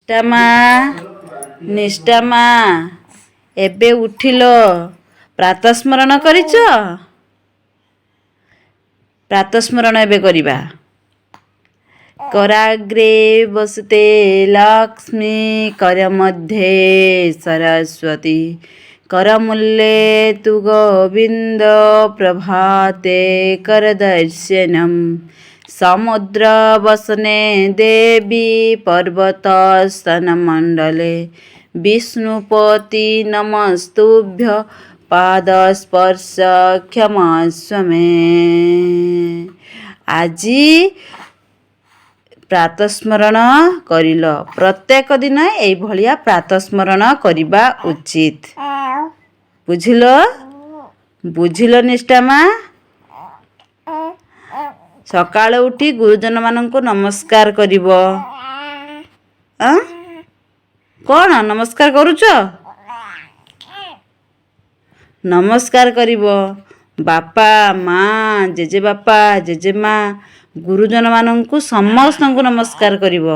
ନିଷ୍ଠା ମା, ନିଷ୍ଠା ମା, ଏବେ ଉଠିଲ? ପ୍ରାତଃସ୍ମରଣ କରିଛ? ପ୍ରାତଃସ୍ମରଣ ଏବେ କରିବା। କରାଗ୍ରେ ବସତେ ଲକ୍ଷ୍ମୀ, କର ମଧ୍ୟେ ସରସ୍ୱତୀ, କରମୂଲେ ତୁ ଗୋବିନ୍ଦ, ପ୍ରଭାତେ କର ଦର୍ଶନମ୍। ସମୁଦ୍ର ବସନେ ଦେବୀ, ପର୍ବତ ସ୍ତନ ମଣ୍ଡଲେ, ବିଷ୍ଣୁପତି ନମସ୍ତୁଭ୍ୟ, ପାଦ ସ୍ପର୍ଶ କ୍ଷମସ୍ୱ ମେ। ଆଜି ପ୍ରାତଃସ୍ମରଣ କରିଲ। ପ୍ରତ୍ୟେକ ଦିନ ଏଇଭଳିଆ ପ୍ରାତଃସ୍ମରଣ କରିବା ଉଚିତ। ବୁଝିଲ? ବୁଝିଲ ନିଷ୍ଠା ମା? ସକାଳୁ ଉଠି ଗୁରୁଜନମାନଙ୍କୁ ନମସ୍କାର କରିବ। କ'ଣ ନମସ୍କାର କରୁଛ? ନମସ୍କାର କରିବ ବାପା, ମା, ଜେଜେବାପା, ଜେଜେମା, ଗୁରୁଜନମାନଙ୍କୁ ସମସ୍ତଙ୍କୁ ନମସ୍କାର କରିବ।